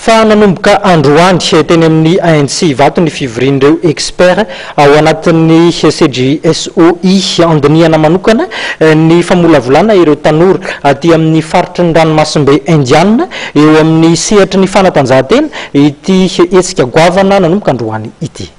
Fa nanomboka androany teny amin'ny ANC Ivato ny fivorian'ireo experts ao anatin'ny CJSOI handinihana manokana ny famolavolana ireo tanora aty amin'ny faritry ny ranomasimbe Indiana eo amin'ny sehatry ny fanatanjahantena ity hetsika goavana nanomboka androany ity.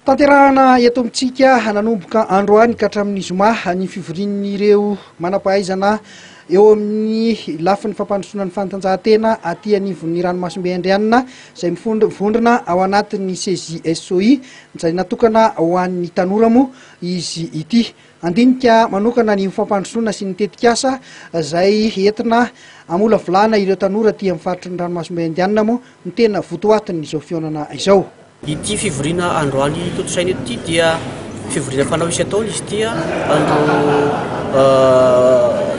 Tanterahana eto amintsika nanomboka androany ka hatramin'ny zoma ny fivorian'ireo manam-pahaizana eo amin'ny lafiny fampandrosoana ny fanatanjahantena aty anivon'ny ranomasimbe Indiana izay mivondrona ao anatin'ny CJSOI izay natokana ho an'ny tanora moa izy ity. Handinika manokana ny fampandrosoana sy ny tetikasa izay entina hamolavolana ireo tanora aty amin'ny faritry ny ranomasimbe Indiana moa no tena votoatin'izao fihaonana izao. Ity fivoriana androany tontosaina eto ity dia fivoriana fanao isan-taona izy ity, andro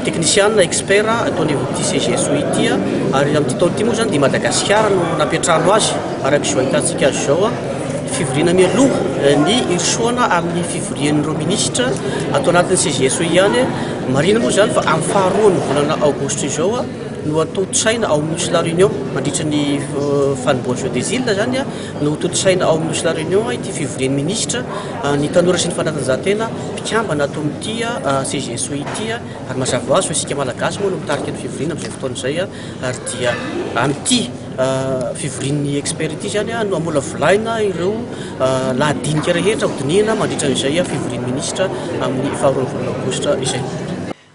teknisiana, expert ato anivon'ity CGSO ity ary amin'ity taona ity moa izany dia Madagasikara no nampiantrano azy araka izao ahitantsika azy izao. Fivoriana mialoha ny hirosoana amin'ny fivorian'ireo minisitra ato anatin'ny CGSO ihany. Marihina moa izany fa amin'ny faharoan'ny volana aogositra izao no hotontosaina ao amin'ny Nosy La Réunion mandritra ny fanombohan'ny Jeux des Îles izany no hotontosaina ao amin'ny Nosy La Réunion ity fivorian'ny minisitra ny tanora sy ny fanatanjahantena mpikambana ato amin'ity CGSO ity ary mazava ho azy fa isika Malagasy moa no mitarika ny fivoriana amin'izay fotoana izay ary dia amin'ity fivorian'ny expert ity izany no hamolavolaina ireo lahadinika rehetra hodinihina mandritra an'izay fivorian'ny minisitra amin'ny faharoan'ny volana aogositra izay.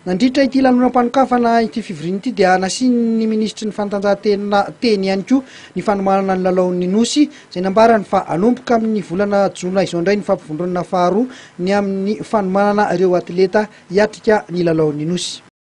Nandritra ity lanonam-panokafana ity fivoriana ity dia nasian'ny minisitry ny fanatanjahantena teny ihany koa ny fanomanana ny lalaon'ny Nosy izay nambarany fa hanomboka amin'ny volana jona izao indray ny fampivondronana faharoa ny amin'ny fanomanana ireo atleta hiatrika ny lalaon'ny Nosy.